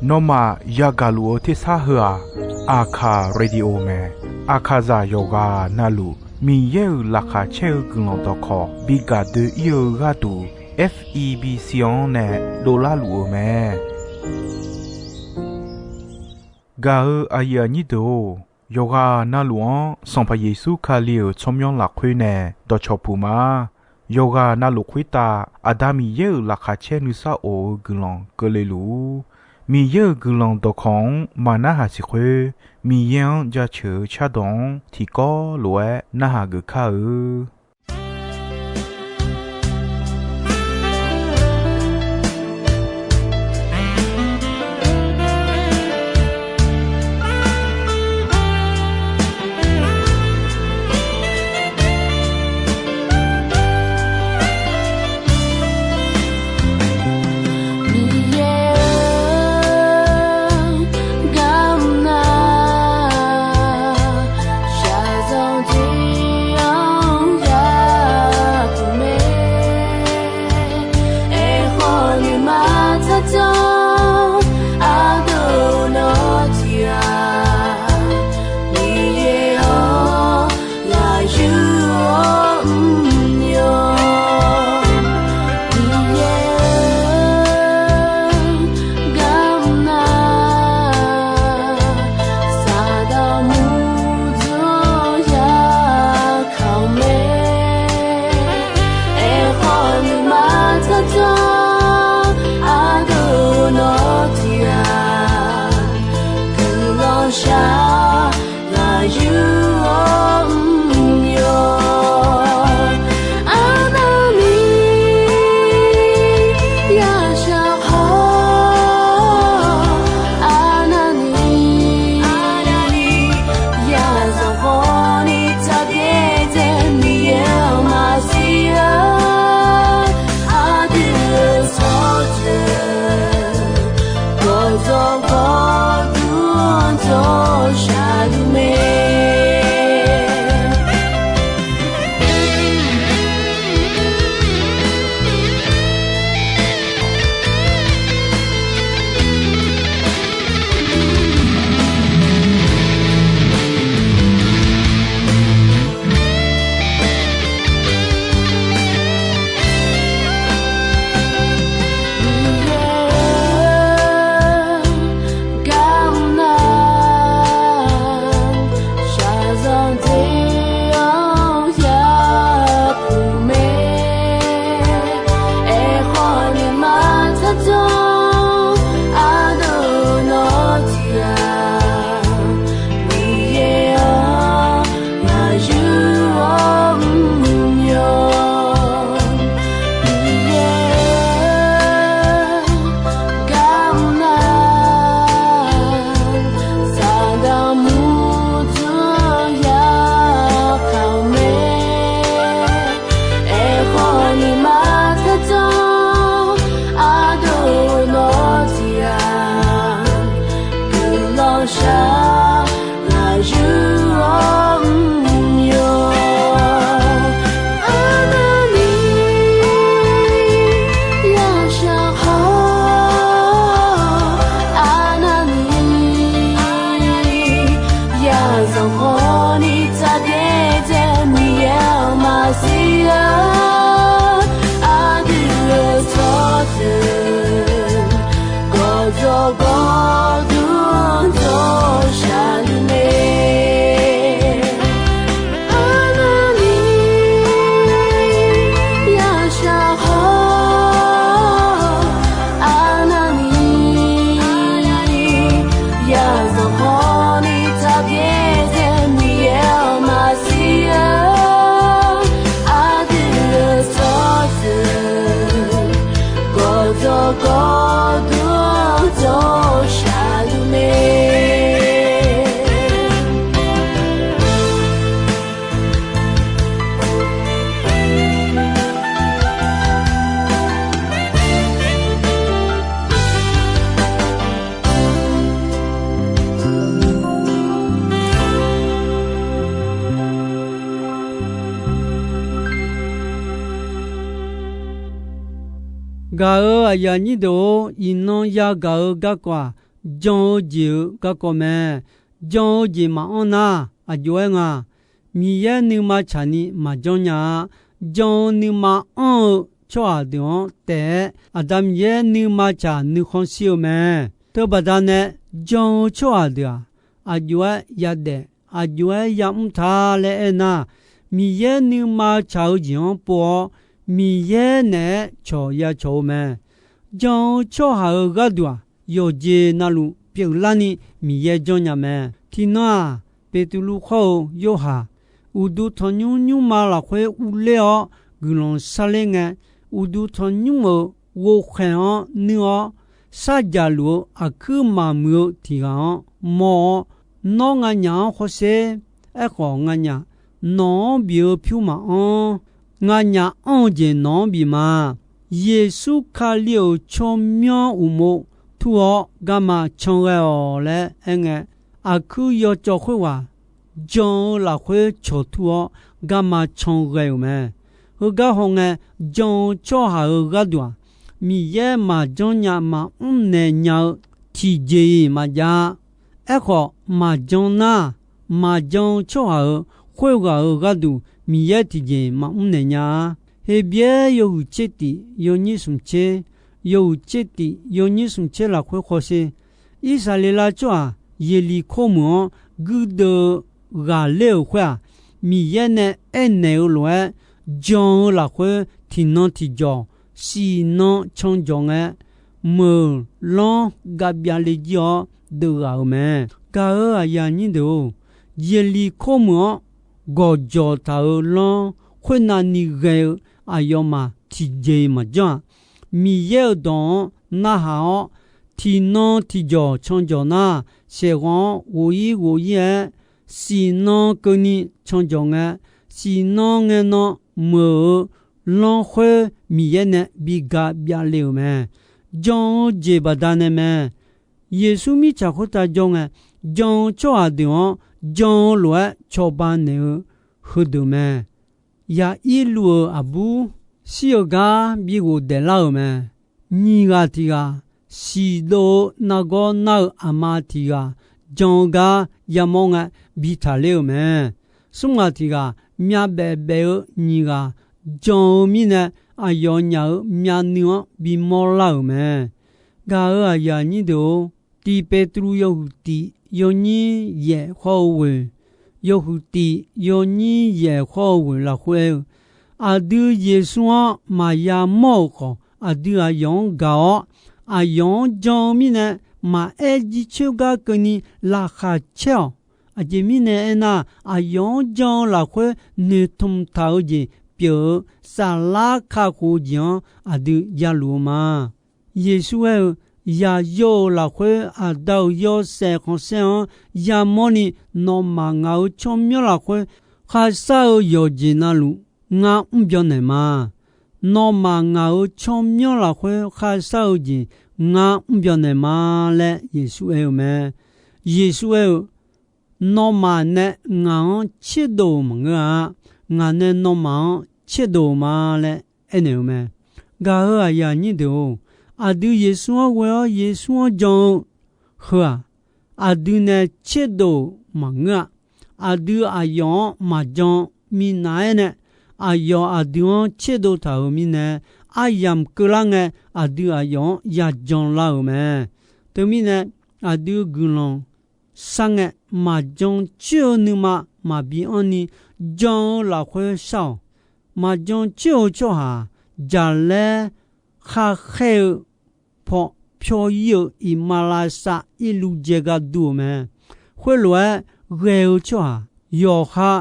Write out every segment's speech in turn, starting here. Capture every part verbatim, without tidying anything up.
Nawmaf yagaq luf-eu tersar heu-aq, Aqkaq Radio mae. Aqkaqzaq yawqghaq navluf Miqyaer-euq laqkhaq caer-eu guiqlanq dawqkawq bi gaq doe-ir-eu gharduq, F E B C-anr nae dovlar luf-eu mae. Gaq-eu aqyuif aqnyir deuq-or, yawqghaq navluf-anr Sanqpaq Yeqsur Kali-euq tsawrmyanr lafkhoer nae dawqcawq puq ma. Yawqghaq navluf khoertav Aqda Miqyaer-euq laqkhaq caer nuisar of-eu guiqlanq keuvle luf-ur. Miqyaer-euq guiqlanq dawqkawq-anr maqnarhaq siq khoer, Miqyaer-anr jaceuq-eu cardawq-anr tiqkawv lof-aer narhaq geuf kar-eu. Miqyaer-or, garmr nar, shaqzanq tiq-anr yapuq mae. Aerkhawf nuima tsardzanr ardov nawr tiq-aq, Miqyaer-or, ngaq yur-awr mrnya. Miqyaer-or, garmr nar, Saqdaq murdzanr ya kaq-eu mae. Aerkhawf nuima tsardzanr ardov nawr tiq-aq, guiqlanq shaq ngaq yur-awr mrnya. Arnavni yashaq khawf, arnavni yazanq khawf ni tsaqbyaer dzae Miqyaer-anr maqsiq-a. Aqdui-euq tsawrjeuq gawqdzawq gawqdui-anr dzawr shaqluf mae. Miqyaer-or, garmr nar, shaqzanq tiq-anr yapuq mae. Aerkhawf nuima tsardzanr ardov nawr tiq-aq, Miqyaer-or, ngaq yur-awr mrnya. Miqyaer-or, garmr nar, Saqdaq murdzanr ya kaq-eu mae. Aerkhawf nuima tsardzanr ardov nawr tiq-aq, guiqlanq shaq ngaq yur-awr mrnya. Arnavni yashaq khawf, arnavni yazanq khawf ni tsaqbyaer dzae Miqyaer-anr maqsiq-a. Aqdui-euq tsawrjeuq gawqdzawq gawqdui-anr dzawr shaqluf mae. Arnavni yashaq khawf, arnavni yazanq khawf ni tsaqbyaer dzae Miqyaer-anr maqsiq-a. Aqdui-euq tsawrjeuq gawqdzawq gawqdui-anr dzawr shaqluf mae. Gaq-euq aqyuif aqnyir deuq-or, iqnan yagaq-eu garkawv-aq, jan-eu jeq-euq garkawv mae. Jan-eu jeq maqanr nar, aqjox-aer nga. Miqyaer nuima tsaqni maqjanr nya-a. Jan-eu nuima anr-eu tsawrhaq deuq-anr taef-aer, Aqda Miqyaer nuima tsaq nuikhanr shir-eu mae. Teubaqda nae, jan-eu tsawrhaq deuq-aq, aqjox-aer yadaef, aqjox-aer yamr ta laer aernar, Miqyaer nuima tsaq-eu jeq-anr pov-awr, Miqyaer naeq-aer cawq ya cawq-eu mae. Jan-eu tsawrhaq-euq gharduq-aq, yawqjeq navluf pyeuflarni Miqyaer janrnya mae. Tiqnan-aq, Beqtuvluv khawr-eu Yorhaq, uqduq tanqnymr nymrma lafkhoer urler-awr guiqlanq sarler ngae, uqduq tanqnymr-euq ghovkhaeq-anr nuir-awr, sarjaq luf-eu aqkuir maqmuiq-eu tiq ghaq-anr mawr-awr, Nawr nganyaf-anr hawsher. Aerkhawf, nganyaf nawq-anr bif-eu pyur maqanr. Nganyaf anr-eu jeq nawq-anr bif ma. Yeqsur Kali-euq tsawrmyanr uqmov tur-awr garma can ghae-awq laer aerngae, aqkuir yawcawv khoerghaq jan-eu lafkhoer cawq tur-awr garma can ghae-euq mae. Heugar hawngae, jan-eu tsawrhaq-euq gharduq-aq, Miqyaer maqjanr nya maqmr naeq nya-eu tiqjeq-iq maqjav-a. Aerkhawf, maqjan nar, maqjan-eu tsawrhaq-euq khoerghaq-euq gharduq Miqyaer tiqjeq maqmr naeq nya-a. Heqbyaer yawhuiq tser tif yawnyir smq tser, yawhuiq tser tif yawnyir smq tser lafkhoer hawsher. Irsaqleqlav tsawrhaq Yeqliqkor meuq-anr guirdeuv-eu ghaqler-euq khoer-aq, Miqyaer nae aernaeq-eu lof-aer jan-eu lafkhoer tiqnan tiqjawq, siqnan canjawq ngae, meuq lanr gavbyav le jir-awr deuvghaq-euq mae. Gaq-euq aqyuif aqnyir deuq-or, Yeqliqkor meuq-anr gawqjawq taq-euq lanr khoernavni ghae-eu aqyawfmaf tiqjeq-iq maqjanr-aq, Miqyaer-euq dawq-anr narhaq-awr, tiqnan tiqjawq canjawq nar, saeqghanq-anr ghof-ir ghof-ir-aer, siqnan keuvni canjawq ngae, siqnan ngae nan meuq-eu lanr khoer Miqyaer nae bi gavbyav le-euq mae. Jan-eu jeq baqdanae mae. Yeqsur mirtsaq khoertav jawr ngae, jan-eu tsawrhaq deuq-anr jan-eu lof-aer cawba naeq-eu heudeuq mae. Yaqirluv-euq aqbur shir-eu gar bi ghofdaef lar-euq mae. Nyiq ghaq tiq ghaq, siqdov-eu nargawr nar-eu aqma tiq ghaq jan-eu gar yamawr ngae bi taqler-euq mae. Smr ghaq tiq ghaq myavbaef baef-eu nyiq ghaq jan-eu mirnae, aqyawfnyaf-euq myavnuiv-anr bimawr lar-euq mae. Gaq-euq aqyuif aqnyir deuq-or, Tiq Petru yawhuiq tif yawnyir yaef khawr-eu ghoeq, yawhuiq tif yawnyir yaef khawr-eu ghoeq lafkhoer aer-eu, aqdui Yeqsur-anr maqya mawr-euq khawf, aqdui aqyawf-anr gaq-awr, aqyawf-anr jan-eu mirnae, maqaer jircoer gar keuvni laqkhaq caer-awq. Aqjeq mirnae aernar, aqyawf-anr jan-eu lafkhoer noeqtmq taq-eu jeq pyeuf-eu saflar kakhof-eu jeq-anr aqdui jaluf-eu ma. Yeqsur aer-eu, yaqyo-euq lafkhoer Aqda-euq yawshaef khanqsaer-anr yamawrni, nawmaf ngaq-euq tsawrmyanr lafkhoer kharshar-eu yawqjeq navluf ngar mr byannaeq ma. Nawmaf ngaq-euq tsawrmyanr lafkhoer kharshar-eu jeq ngar mr byannaeq ma laer Yeqsur aer-eu mae. Yeqsur aer-eu, nawmaf nae ngaq-anr tserdov-euq maqngeur-a. Ngaq nae nawmaf-anr tserdov-eu ma laer aernaeq-eu mae. Gaq-euq aqyuif aqnyir deuq-or, aqdui Yeqsur-anr ghoe-awr Yeqsur-anr jan-eu heu-aq, aqdui nae tserdov-euq maqngeur-a. Aqdui aqyawf-anr maqjan minav-aer nae, aqyawf aqdui-anr tserdov taq-euq mirnae, aryamq keuvlar ngae, aqdui aqyawf-anr yajan lar-euq mae. Teumirnae, aqdui guiqlanq sharngae, maqjan coer-eu nuima maqbi anrni, jan-eu lafkhoer shar-awq. Maqjan coer-eu tsawrhaq-aq, jaqlaer kharkhaer-eu paw pyawr-ir-eu iqmalavshav irluv jae gar dur-euq mae. Khoerlof-aer ghae-eu tsawrhaq yawqha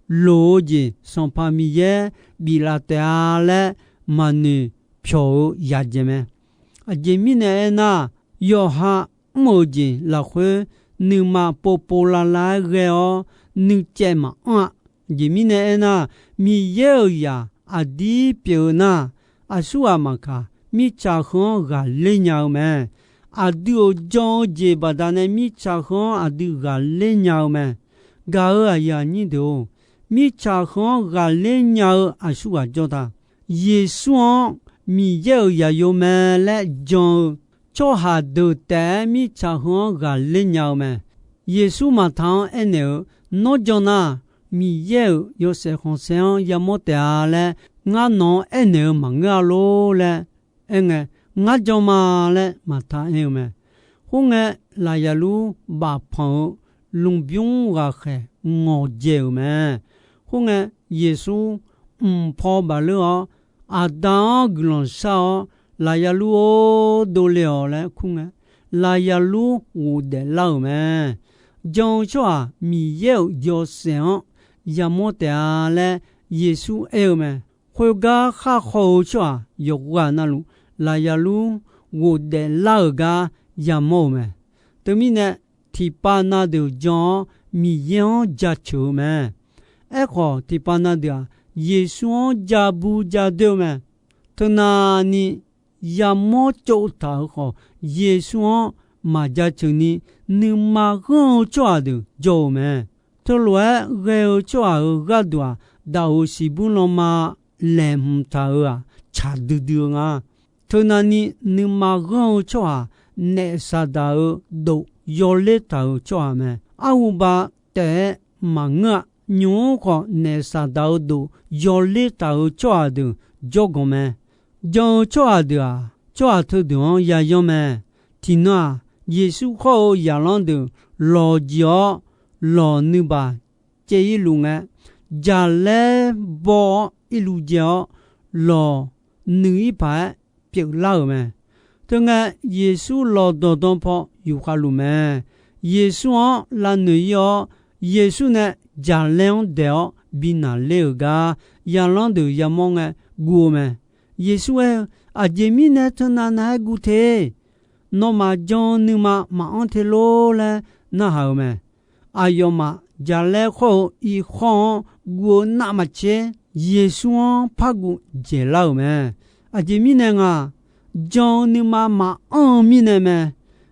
loq-eu jeq Sanqpaq Miqyaer biflaf taef-a laer maqnoeq pyawq-eu yadzae mae. Aqjeq mirnae aernar, yawqha mr-euq jeq lafkhoer nuima povpov lavlav-aer ghae-awr nuicaev maqanr-a. Aqjeq mirnae aernar, Miqyaer-euq zaq aqdir pyeuf-eu nar, aqsurghaq maqkaq, mirtsaq heu-anr ghaqler nya-eu mae. Aqdui-euq jan-eu jeq baqdanae mirtsaq heu-anr aqdui ghaqler nya-eu mae. Gaq-euq aqyuif aqnyir deuq-or, mirtsaq heu-anr ghaqler nya-eu aqsurghaq jawr ta. Yeqsur-anr Miqyaer-euq zaqyo mae laer jan-eu tsawrhaq deuq taef-aer mirtsaq heu-anr ghaqler nya-eu mae. Yeqsur Maqta-anr aernaeq-eu, Nawr jan nar, Miqyaer-euq yawshaef khanqsaer-anr yamawr taef-a laer ngar nawq-anr aernaeq-eu maqngeur-a lor laer aerngae, Ngar jan ma laer Maqta aer-eu mae. Khoerngae, lafyaqlur bafpanq-eu lmqbymr ghaqkhaeq ngawqdzae-euq mae. Khoerngae, Yeqsur mq paw bafleur-awr, Aqda-anr guiqlanq shar-awr, Lafyaqlur-or, dovle-awq laer kur ngae, lafyaqlur ghofdaef lar-euq mae. Jan-eu tsawrhaq Miqyaer-euq yawshaef-anr yamawr taef-a laer Yeqsur aer-eu mae. Khoergar khar khaw-eu tsawrhaq yawqghaq navluf lafyaqlur ghofdaef lar-euq gar yamawr-euq mae. Teumirnae, tiqpav na deuq jan-awr Miqyaer-anr jaceuq-eu mae. Aerkhawf, tiqpav na deuq-aq, Yeqsur-anr ja bu ja doer-eu mae. Teunavni yamawr tsov taq-euq khawf, Yeqsur-anr maq jaceuq ni nuima ghanr-eu tsawrhaq deuq jawr-eu mae. Teulof-aer ghae-eu tsawrhaq-euq gharduq-aq, daqoq siqbur lanma laeqhmq taq-euq-aq, tsaq duidui-eu nga. Teunavni nuima ghanr-eu tsawrhaq naef Saqdaq-euq dof yawler taq-euq tsawrhaq mae. Arhuba taef-aer maqngeur-a. Nymq-mr khawf, naef Saqdaq-euq dof yawler taq-euq tsawrhaq deuq jawrganq mae. Jan-eu tsawrhaq deuq-aq, tsawrhaq teudeuq-anr yayanr mae. Tiqnan-aq, Yeqsur khawr-eu zaqlanr deuq lawq jeq-awr, lawq nuibaq caev-ir luf ngae, jaqlaer baw-awr irluv jae-awr, lawq nuiq-ir paq-aer pyeuflar-euq mae. Teungae, Yeqsur lawqdawq dan paw yufkhav luf mae. Yeqsur-anr lavnoeq-ir-awr, Yeqsur nae jaqlaer-anr daeq-awr bi naqler-euq gar zaqlanr deuq yamawr ngae guv-eu mae. Yeqsur aer-eu, Aqjeq mirnae teunav nav-aer guv te. Nawmaf jan-eu nuima maqanr te lor laer narhaq-euq mae. Aqyawfmaf jaqlaer khawr-eu irkhawr-anr guv-eu navmaqtser, Yeqsur-anr par guv dzaeqlar-euq mae. Aqjeq mirnae nga, jan-eu nuima maqanr-eu mirnae mae.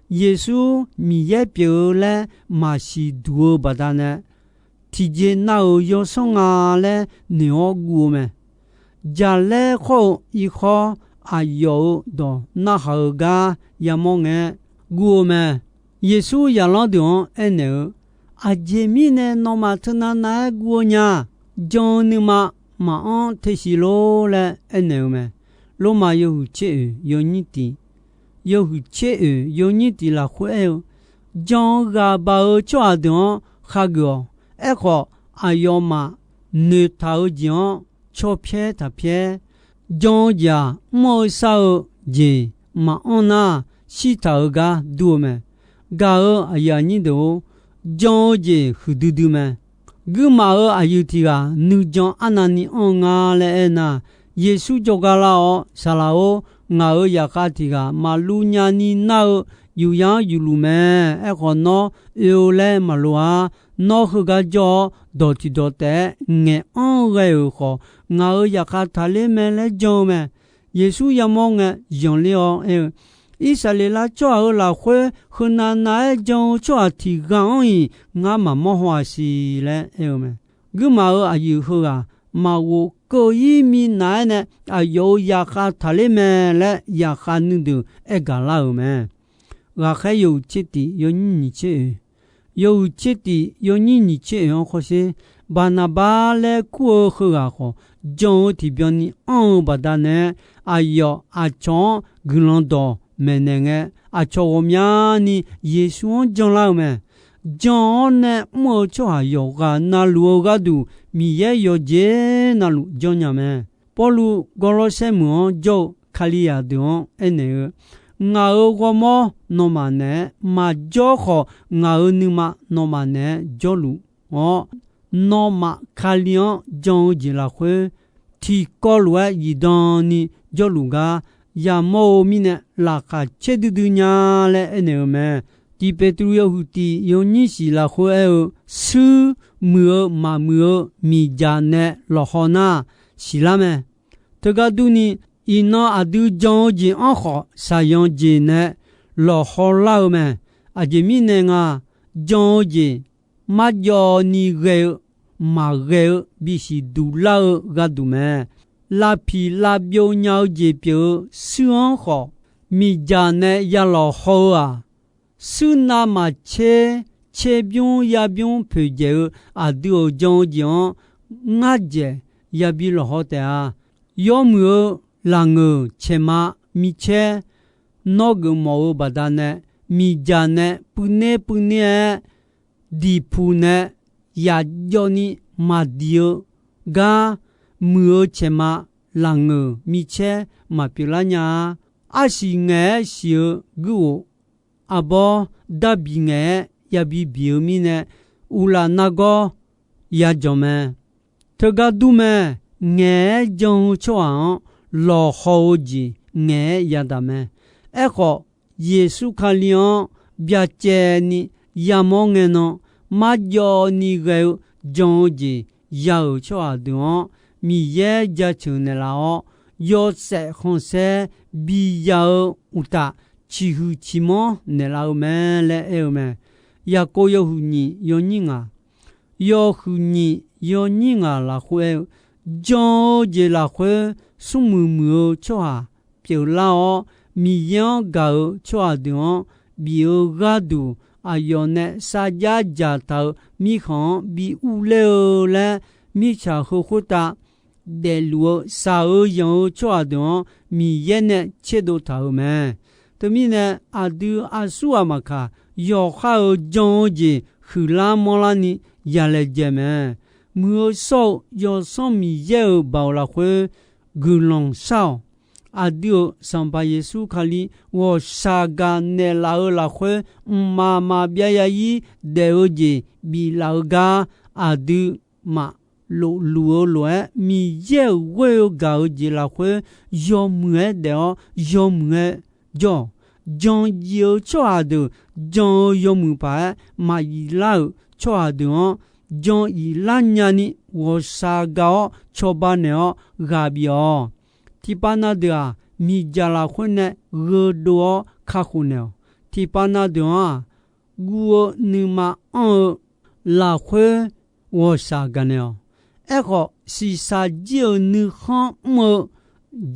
Yeqsur Miqyaer pyeuf-eu laer maqsiq duq-eu baqdanae, tiqjeq nav-euq yawsanr nga laer noeq-awr guv-eu mae. Jaqlaer khawr-eu irkhawr aqyawf-euq dawq narhaq-eu gar yamawr ngae guv-eu mae. Yeqsur zaqlanr deuq-anr aernaeq-eu, Aqjeq mirnae nawmaf teunav nav-aer guv-eu nya. Jan-eu nuima maqanr te siq lor laer aernaeq-eu mae. Lormav yawhuiq tser oeq yawnyir tiq, yawhuiq tser oeq yawnyir tiq lafkhoer aer-eu, Jan-eu ghaq baq-eu tsawrhaq deuq-anr khageuf-awq. Aerkhawf, aqyawfmaf noeqtaq-eu jeq-anr cawpyaer taqpyaer. Jan-eu jeq-aq, mr-eu shar-eu jeq maqanr nar, shirtaq-eu gar dur-eu mae. Gaq-euq aqyuif aqnyir deuq-or, jan-eu jeq huiqdui dui mae. Guirmaf-euq aqyuif tiq ghaq nuijan arnavni anr-eu nga laer aernar, Yeqsur jawrgar lar-awr, Saqlaq-or, ngaq-euq zaqkhav tiq ghaq maqluv nyani nar-eu yufyaf-anr yufluf mae. Aerkhawf, nawr oe-eu laer maqloq-ar. Nawr heugar jawr-awr, dawq tiqdawq taef-aer ngaeq anr-eu ghae-euq khawf, ngaq-euq zaqkhav taqler mae laer jan-eu mae. Yeqsur yamawr ngae, zanqler-awr aer-eu, Irsaqleqlav tsawrhaq-euq lafkhoer heunav nav-aer jan-eu tsawrhaq tiq ghaq-anr-iq ngar maqmawr haw-aq siq laer aer-eu mae. Guirmaf-euq aqyuif heughaq maqghof keuv-ir minav-aer nae aqyawf-euq zaqkhav taqler mae laer zaqkhav nuideuq aer gaqlar-euq mae. Ghaqkhaer yawhuiq tser tiq yawnyir nyiq tser oeq, yawhuiq tser tiq yawnyir nyiq tser oeq-anr khawrsher, Baqnaqbar laer kur-eu heughaq khawf, jan-eu tiqbyan ni anr-eu baqdanae, aqyawf aqcawq-anr guiqlanq dawq maeqnaeq ngae, aqcawq ghawqmyani Yeqsur-anr janlar-eu mae. Jan-awr nae mr-eu tsawrhaq yawqghaq navluf-eu gharduq, Miqyaer yawqjeq navluf janrnya mae. Pawrluv Gawrlawrsaer meuq-anr jawr-eu Kalizaq deuq-anr aernaeq-eu, Ngaq-euq ghawrmawr nawmaf naeq-aer maqjawr khawf, ngaq-euq nuima nawmaf naeq-aer jawrluf-awr, nawmaf Kali-anr jan-eu jeq lafkhoer, tiqkawv lof-aer zifdan ni jawrluf gar yamawr-eu mirnae, laqkhaq caerdui dui nya laer aernaeq-eu mae. Tiq Peqtruv yawhuiq tiq yawnyir shiq lafkhoer aer-eu, Shuir muiq-eu maqmuiq-eu miqdzaq nae lawqhaw nar, siqlar mae. Teugar durni, iqnan aqdui jan-eu jeq-anr khawf, saqyan jeq nae lawqhaw lar-eu mae. Aqjeq mirnae nga, jan-eu jeq marjawv ni ghae-eu maqghae-eu bisiq duq lar-eu gharduq mae. lavpiq lavbyov nya-eu jeq pyeuf-eu shuir-anr khawf, miqdzaq nae ya lawqhaw-eu-aq, shuir navmaqtser tserbymr yarbymr poeqdzaeq-eu aqdui-euq jan-eu jeq-anr ngar dzaeq yabi lawqhaw taef-a. Yawmuiq-eu laqngeuq caeqma micaer, nawr geufmawf-eu baqdanae, miqdzaq nae puivner puivner-aer diqpuq nae yajawv ni maqdiq-eu gar, muiq-eu caeqma laqngeuq micaer maqpyeuf lar nya-a. Arsiq ngaeq-aer siq-eu guirghof, arbawr darbiq ngaeq-aer yabi biq-eu mirnae, uqlaf nargawr yadzanq mae. Teugar dur mae. Ngaeq-aer jan-eu tsawrhaq-anr lawqhaw-eu jeq ngaeq-aer yadaq mae. Aerkhawf, Yeqsur Kali-anr byacaevni yamawr ngae nan, marjawv ni ghae-eu jan-eu jeq ya-euq tsawrhaq deuq-anr, Miqyaer jaceuq naeqlaf-awr, yawshaef khanqsaer biya-eu uqtaf, ciqhuiq ciqmanr naeqlaf-eu mae laer aer-eu mae. Yaqkov yawhuiq nyiq yawnyir ngaq, yawhuiq nyiq yawnyir ngaq lafkhoer aer-eu, jan-eu jeq lafkhoer smrmuiq muiq-eu tsawrhaq pyeuflar-awr, Miqyaer-anr gaq-eu tsawrhaq deuq-anr bif-eu gharduq, aqyawf nae sarjax dzaqtaq-euq mirkhanq-anr bi urler-eu laer, mirtsaq heu khoertav daefluf-eu shaq-eu yanq-eu tsawrhaq deuq-anr Miqyaer nae tserdov taq-euq mae. Teumirnae, aqdui aqsur ghaq maqkaq, yawqha-euq jan-eu jeq huiqlar manrlar ni yalaejae mae. Muiq-eu shawr-eu Yawsanr Miqyaer-euq baoq lafkhoer guiqlanq shar-awq. Aqdui-euq Sanqpaq Yeqsur Kali ghawqshaq gaq naeqlaf-eu lafkhoer, mqmaq maqbyav zarzir daef-eu jeq biflaf-eu gar, aqduimaf lofluf-eu lof-aer, Miqyaer-euq ghoer-eu gaq-eu jeq lafkhoer yawmuiq-aer daef-awr, yawmuiq-aer jawr-awq. Jan jif-eu tsawrhaq deuq jan-eu yawmuiq paq-aer maqyif lar-euq tsawrhaq deuq-anr, jan iflar nyani ghawqshaq gaq-awr cawba naeq-awr ghaq bif-awq. Tiqpav na deuq-aq, miqdzaq lafkhoer nae gheudov-awr kakhof naeq-awq. Tiqpav na deuq-anr-aq, guv-eu nuima anr-eu lafkhoer ghawqshaq gaq naeq-awq. Aerkhawf, shiqshaq jir-euq nuikhanr mr-eu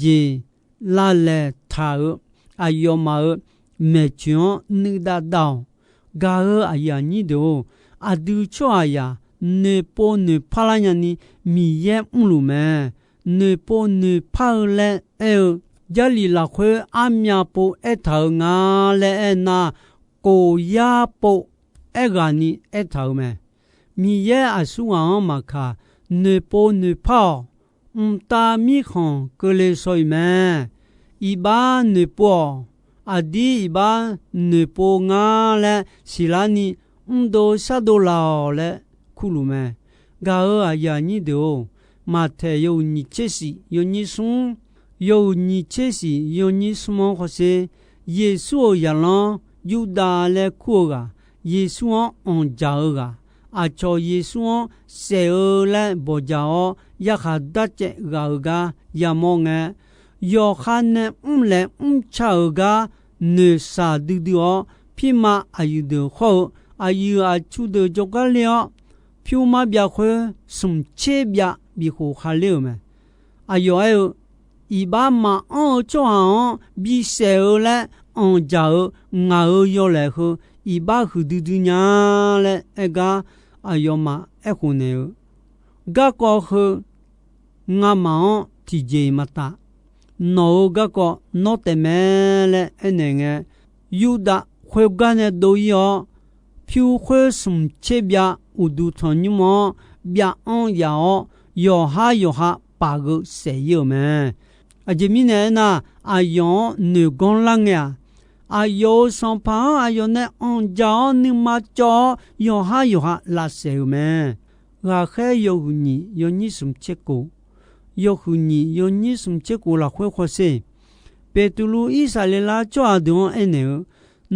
jeq lavlaeq taq-euq aqyawfmaf-euq maeqtsoeq-anr nuidav dav-awq. Gaq-eu aqyuif aqnyir deuq-or, aqdui tsawrhaqzaq noeqpov noeqpar lar nyani Miqyaer mrluf mae. Noeqpov noeqpar-eu laer aer-eu, Jarlif lafkhoer armyav pov aertaq-euq nga laer aernar, khof yar pov aerghaqni aertaq-euq mae. Miqyaer aqsurghaq-anr maqkaq, noeqpov noeqpar-awq. Mqtav mirkhanq keuvle shaw-iq mae. Iqbax noeqpov-awq. Aqdir iqbax noeqpov ngar laer siqlarni, mrdov shardov laf-awq laer kurluf mae. Gaq-eu aqyuif aqnyir deuq-or, Maqtaeq yawhuiq nyiq tser shif yawnyir smr, yawhuiq nyiq tser shif yawnyir smr-anr hawsher, Yeqsur-euq zaqlanr Yurdav laer kur-eu ghaq, Yeqsur-anr anqdzaq-eu ghaq, aqcawq Yeqsur-anr saef-eu laer bawqdzaq-awr yarkhaq darcaev ghaq-euq gar yamawr ngae, yawqha nae mrlaeq mrca-euq gar noeqshaq duidui-awr, pirma aqyuif deuq hawr-eu aqyuif aqtsu deuq jawrgar ler-awr, pyur marbyav khoer smq tser byav bifkhof khaler-euq mae. Aqyawf aer-eu, Iqbax maqanr-eu tsawrhaq-anr bisaef-eu laer anqdzaq-eu ngaq-euq yawlaeq heu iqbax huiqdui dui nya laer aer gar, aqyawfmaf aerkhof naeq-eu, Garkawv heu ngamaf-anr tiqjeq-iq maqtaf. Nawq-euq garkawv nawr taef mae laer aernaeq ngae, Yurdav khoergar nae dov-ir-awr, pyur khoer smq tser byav uqduq tanqnymr-anr byav anr yaf-awr, yawqhar yawqha paf gheu saef-ir-euq mae. Aqjeq mirnae aernar, aqyawf-anr noeqganr lar ngae-aq, aqyawf-euq Sanqpaq-anr aqyawf nae anqdzaq-awr nuima cawv-awr, yawqhar yawqha lavsaef-euq mae. Ghaqkhaer yawhuiq nyiq yawnyir smq tser kof, yawhuiq nyiq yawnyir smq tser kof lafkhoer hawsher, Beqtuvluv Irsaqleqlav tsawrhaq deuq-anr aernaeq-eu,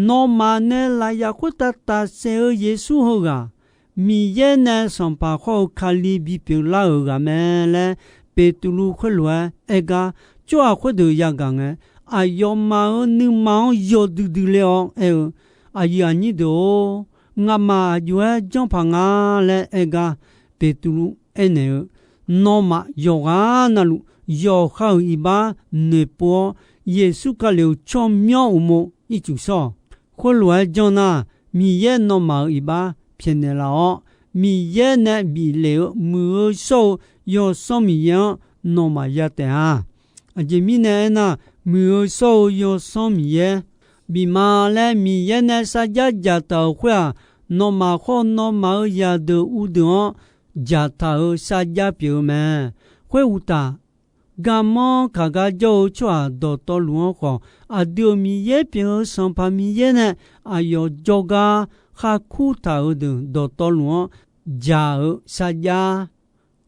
Nawmaf nae lafyaf khoertav tafsaef-eu Yeqsur heughaq, Miqyaer nae Sanqpaq khawr-eu Kali bipyeuf lar-euq ghaq mae laer, Beqtuvluv khoerlof-aer aer gar, tsawrhaq khoerdeuq yagaq ngae, aqyawfmaf-euq nuima-anr yawdui dui ler-awr aer-eu, Aqyuif aqnyir deuq-or, ngamaf aqjox-aer janrpaq nga laer aer gar, Beqtuvluv aernaeq-eu, Nawmaf yawqghaq navluf yawqha-euq iqbax noeqpov-awr, Yeqsur Kali-euq tsawrmyanr uqmov ircuf shawr-awq. Khoerlof-aer janr nar, Miqyaer nawmaf-euq iqbax pyaeqnaeq laf-awr, Miqyaer nae bif lef-eu muiq-eu shawr-eu Yawsanr Miqyaer-anr nawmaf ya taef-a. Aqjeq mirnae aernar, muiq-eu shawr-eu Yawsanr Miqyaer bif ma laer Miqyaer nae sarjax dzaqtaq-euq khoer-aq, nawmaf khawr nawmaf-euq zaqdeuq uvdeuq-anr dzaqtaq-euq sarjax pyeuf-eu mae. Khoeruqtaf, garmanr kaq gar jawr-eu tsawrhaq dawqtawvluf-anr khawf, aqdui-euq Miqyaer pyeuf-eu Sanqpaq Miqyaer nae aqyawf jawrgar kharkur taq-euq deuq dawqtawvluf-anr dzaq-eu sarjax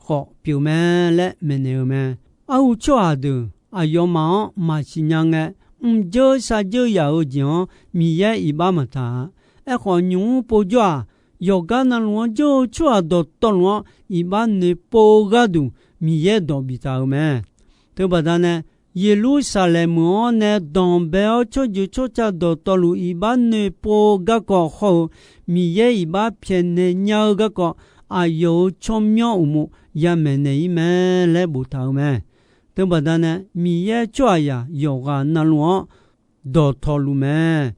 khawf pyeuf mae laer maeqnaeq-eu mae. Arhu tsawrhaq deuq aqyawfmaf-anr maqsiq nya ngae, mrjeur sharjeur yaf-eu jeq-anr Miqyaer iqbax maqtaq-a. Aerkhawf, nymq-mr povjawr-aq, yawqgar navluf-anr jawr-eu tsawrhaq dawqtawvluf-anr iqbax noeqpov-eu gharduq Miqyaer dawq biftaq-euq mae. Teubaqda nae, Yeqlursaqlaeq meuq-anr nae danqbae-awr tsawrjeuq tsawrca dawqtawvluf iqbax noeqpov-eu garkawv hawr-eu, Miqyaer iqbax pyaeqnaeq nya-eu garkawv, aqyawf-euq tsawrmyanr uqmov yamaeq naeq-ir mae laer boftaq-euq mae. Teubaqda nae, Miqyaer tsawrhaqzaq yawqghaq navluf-anr dawqtawvluf mae.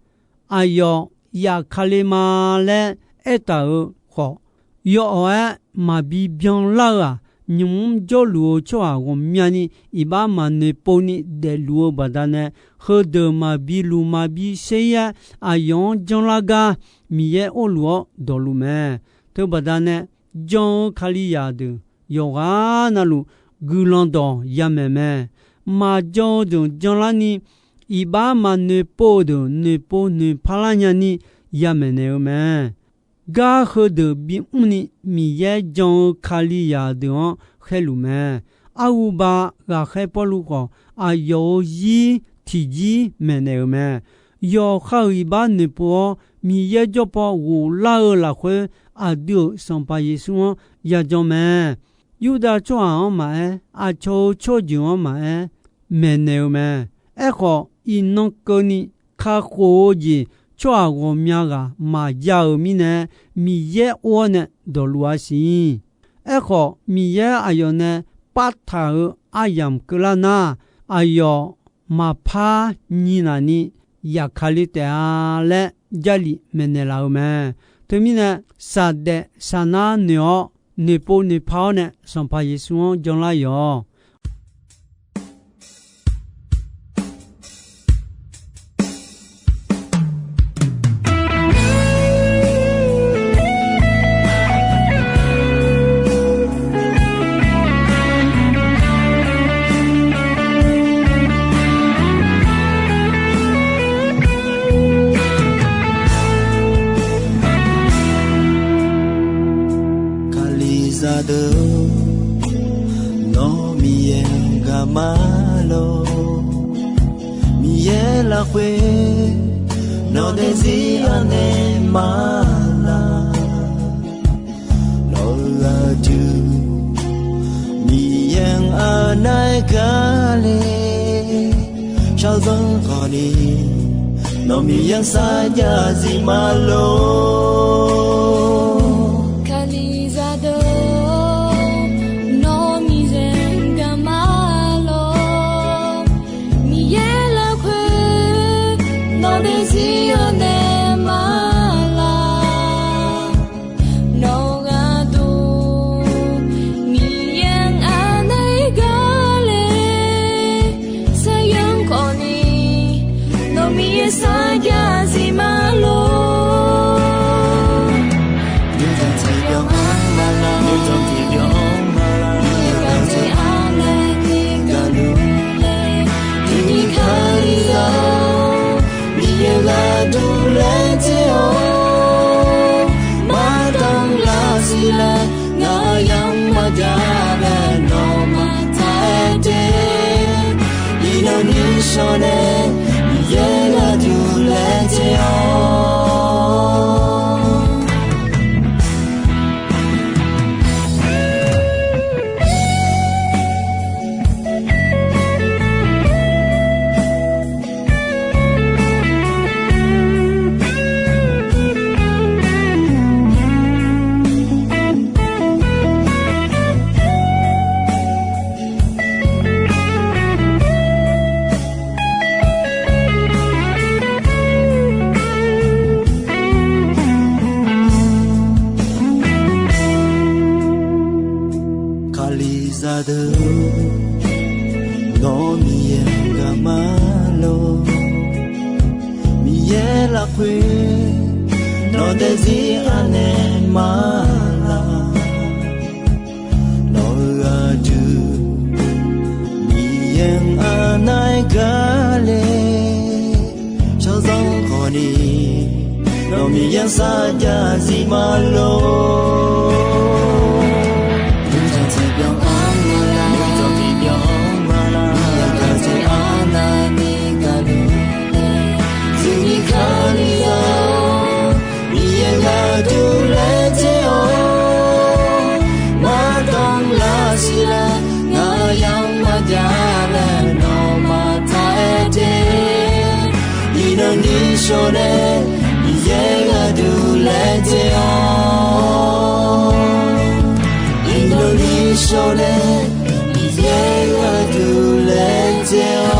Aqyawf yaf Kali ma laer aertaq-euq khawf, yawawq-aer maqbi byanlar-eu-aq, nymq-mr jawrluf-eu tsawrhaq ghawqmyani iqbax maqnoeqpov ni daefluf-eu baqdanae, heudeuq maqbi luq maqbi sher-ir-aer aqyawf-anr janrlar gar Miqyaer orluf-awr dawqluf mae. Teubaqda nae, jan-eu Kalizaq deuq yawqghaq navluf guiqlanq dawq yamaeq mae. Maqjan-eu deuq janlarni, iqbax maqnoeqpov-eu deuq noeqpov noeqpar lar nyani yamaeq naeq-eu mae. Gar heudeuq bimr ni Miqyaer jan-eu Kalizaq deuq-anr khaerluf mae. Arhu ba ghaqkhaer Pawrluv khawf, aqyawf-euq zir tiqjir maeqnaeq-euq mae. Yawqha-euq iqbax noeqpov-awr, Miqyaer jawrpaw ghoflar-eu lafkhoer, aqdui-euq Sanqpaq Yeqsur-anr yajan mae. Yurdav tsawrhaq-anr maqaer, aqcawq-eu tsawrjeuq-anr maqaer, maeqnaeq-eu mae. Aerkhawf, iqnan keuvni kakhof-eu jeq tsawrhaq ghawqmya ghaq maqya-euq mirnae, Miqyaer or-awr nae dawqluf-a siq. Aerkhawf, Miqyaer aqyawf nae partaq-euq aryamq keuvlar nar, aqyawf maqpar nyiq naq ni yaf Kali taef-a laer Jarlif maeqnaeq laf-eu mae. Teumirnae, saqdaef saqnar noeq-awr, noeqpov noeqpar-awr nae Sanqpaq Yeqsur-anr janlar yawq. Kalizaq deuq, nawr Miqyaer-anr gaq ma lor. Miqyaer lafkhoer nawq daefzir anaeq ma laq. Nawq-eu aqdui Miqyaer-anr anaeq gar le, shaqzanr khawfni nawq Miqyaer-anr sarjax zif ma lor. Kalizaq deuq, nawr Miqyaer-anr gaq ma lor. Miqyaer lafkhoer nawq daefzir anaeq ma laq. Nawq-eu aqdui Miqyaer-anr anaeq gar le, shaqzanr khawfni nawq Miqyaer sarjax zif ma lor. Nymrjanq tiqbyan-anr ma laq, nymrjanq tiqbyan-anr ma laq, Miqyaer gaq tser-a laer ni gaqluf laer, tiqni Kalizaq-or, Miqyaer gharduq laer tser-awr, mardanr lar siq laer, ngaq yamq maqjav laer nawmaf taq-aer de. Iqnan nishawr nae Miqyaer gharduq laer Lafkhoer nawq daefzir anaeq ma laq. Nawq-euq aqdui Miqyaer-anr arnav-aer gar le, shaqzanr khawf ni nawq Miqyaer sarjax zif ma lor. Nuijanq tiqbyan-anr ma laq, nuijanq tiqbyan-anr ma laq, Miqyaer gaqdui arnavni gaqluf-a, zuifni Kalizaq-or, Miqyaer gaqdui laer dzae-awr, maqdanr lar siq lar, ngaq yamq maqjav laer nawmaf taq-aer de. Iqnan ni shawr nae Miqyaer gaqdui laer dzae-awr, iqnan ni shawr nae Miqyaer gaqdui laer dzae-awr.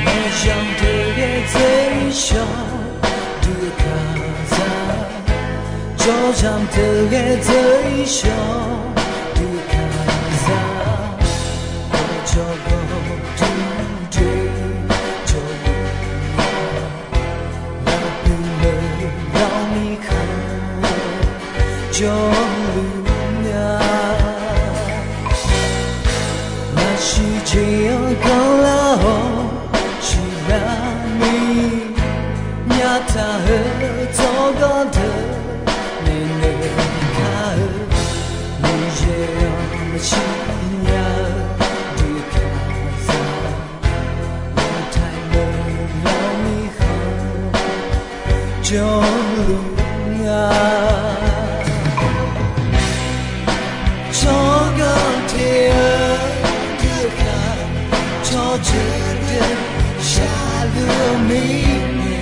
Nawq zanq teuqghae dzeur-ir shawq, dui kalizaq. Jawrzanq teuqghae dzeur-ir shawq, dui kalizaq. Jawrgawv dui doe, jawrluf-a, lafpuiq lawq lawni khaq jawrluf-a. Naqsiq jeq-anr ganrlar-awr siqlar ni, nyataq-eu tsawrganr deuq maeqnaeq kar-eu, Miqyaer-anr maqsiq nya-eu dui kalizaq. Lawqtaiq lawq lawni khaq jawrluf nga. Tsawrganr te-eu dui kaq, tsawrjeuq deuq shaqluf-eu mirnae,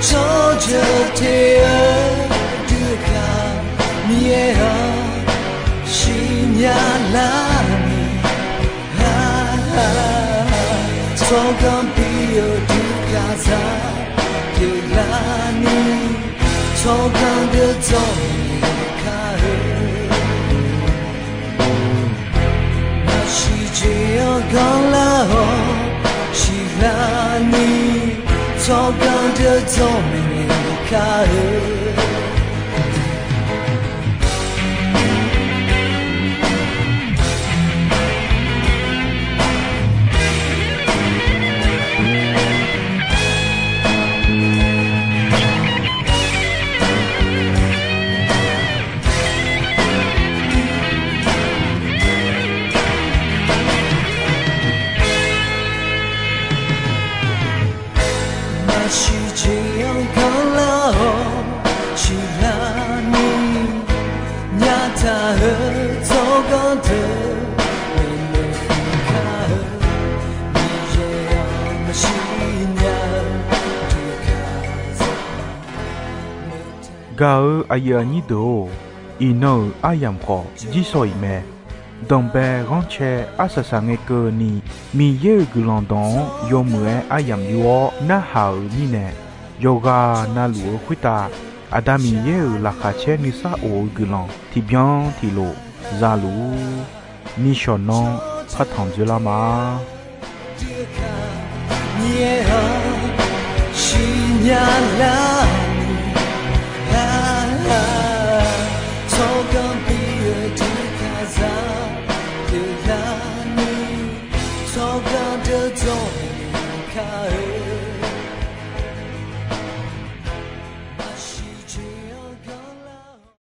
tsawrjeuq te-eu dui kaq, Miqyaer-anr siqnya lar ni, tsawrganr bi-eu dui kalizaq pyeuflar ni, tsawrganr deuq dzawr-eu kar-eu. Naqsiq jeq-anr ganrlar-awr siqlar ni, tsawrganr deuq dzawr maeqnaeq kar-eu. Naqsiq jeq-anr ganrlar-awr siqlar ni, nyataq-eu tsawrganr deuq maeqnaeq kar-eu, Miqyaer-anr maqsiq nya-eu dui kalizaq. Gaq-eu aqyuif aqnyir deuq-or, iqnan-euq aryamq khawf jirsawq iq mae. Danqbae ghanrcae arsaq saq ngae keuvni, Miqyaer-euq guiqlanq dawq-anr yawmuiq-aer aryamq yur-awr narhaq-euq mirnae, yawqghaq navluf-eu khoertav Aqda Miqyaer-euq laqkhaq caer nuisar of-eu guiqlanq tiqbyan tiqlof zaluf-ur. Nishawq nanr partanq dzoerlar ma.